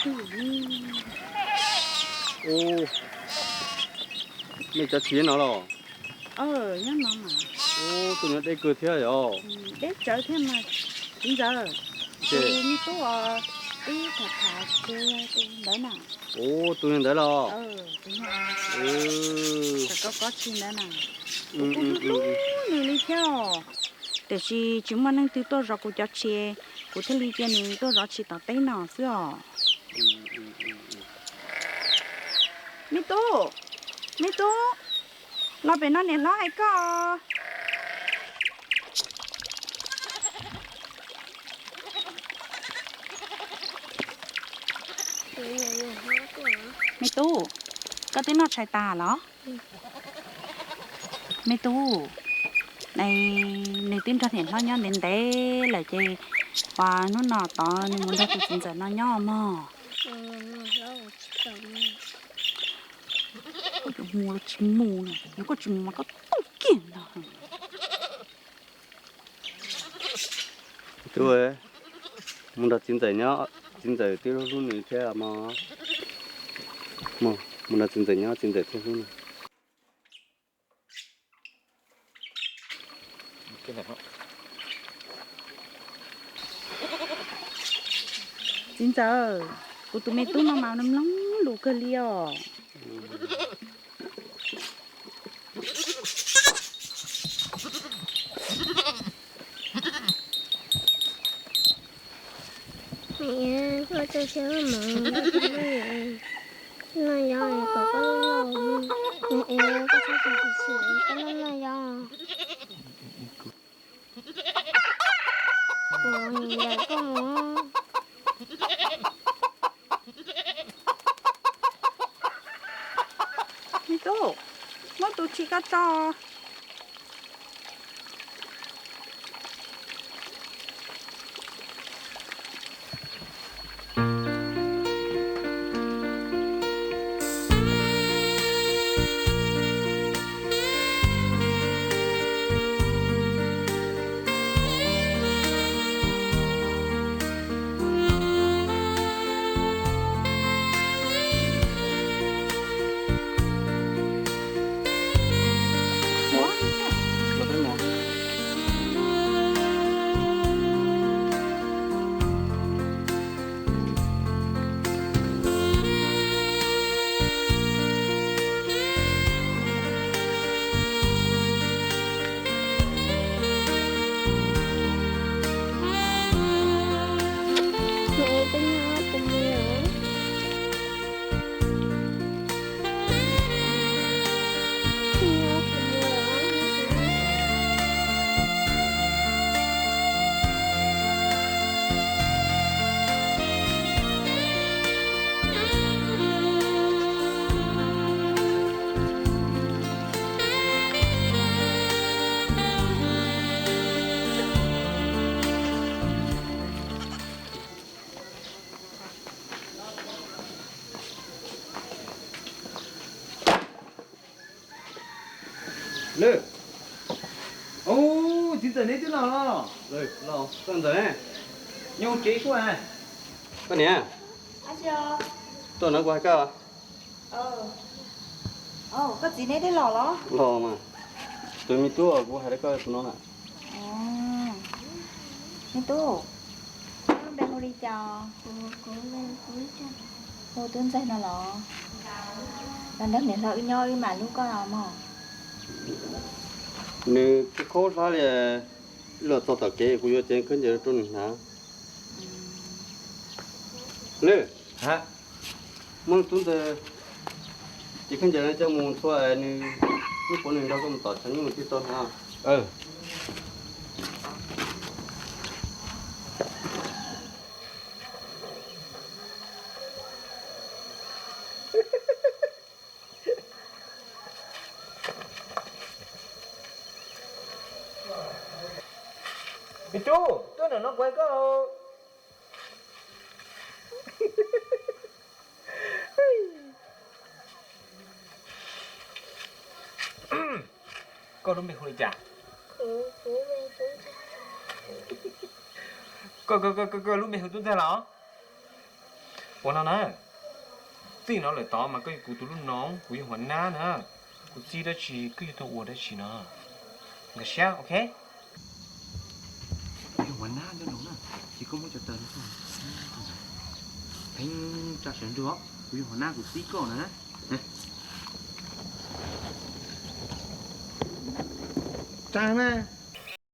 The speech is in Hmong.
Ub, nej cov tshis no los? Nyob no mas. Ub, tus no deb kawg thiab yom. Deb tsawv thiab mas, txiv ntxawm. Ces me tub os, ib tham tham tus ntawd na. Ub, tus ntawd los? Koj kov tshis ntawd na. Kuv kuj hlub hlub nws li thiab os. Tiam sis tsis muaj neeg twg tuaj zov kuv cov tshis, kuv thiaj li cia nws tuaj zov tshis tom teb no xwb os. Me tub, me tub, los pem no niam hlob hais koj. Me tub, koj twb noj tshais tas los? Me tub, nws twb nrog niam hlob nyob ntev ntev lawm ces ua hnub no tod nws mus nrog tus txiv ntxawm no nyob mog. Koj yuav mus los tsis mus na, yog koj tsis mus mas koj tuag kiag ntag. Tub, mus nrog txiv ntxawm nyob, txiv ntxawm twb hlub hlub nws thiab mog. Mus nrog txiv ntxawm nyob, txiv ntxawm thiaj hlub nws. Txiv ntxawm, kuv tus me tub no mas nws mloog lus kawg li os. Koj tso siab mov no yog kom koj loj, es koj txhob tso siab, koj loj loj yog. Kuv nyiam koj mus. Me tub, muab tus tshis koj tso. Lwm, ub, txiv ntxawm neb twb los los? Los, koj ntxawm ne? Nyob tsev suab. Koj niam, tuaj no kuv hais koj. Koj txiv neb twb los los? Los mas. Tus me tub kuv hais rau koj tus no na. Me tub, koj lub npe hu li cas? Hu Tub Ntxawg no los? Los nrog niam hlob wb nyob wb mam hlub koj mog. Nws khaub hlab li, wb los txog tom kev kuv yuav cev khaub ncaws rau nws hnav. Lwm, muab Tub Ntxawg cev khaub ncaws no coj mus ntxhua, nws, wb puav nws nrog koj mus tom tshav nyuj thiaj tau hnav. Me tub, tuaj ntawm no kuv hais koj. Koj lub npe hu li cas? Koj, koj, koj, koj lub npe hu Tub Ntxawg los? Ua no na, txij no lawm tod mas koj yog kuv tus lub noov, kuv yog Huas Nab na. Kuv txib dab tsi koj yuav tau ua dab tsi no. Nkag siab, ok? Kuv yog Huas Nab nyob no na, ces koj muab cov taws no pheej tsa sawv ntsuag, kuv yog Huas Nab kuv txib koj na. Tsa na.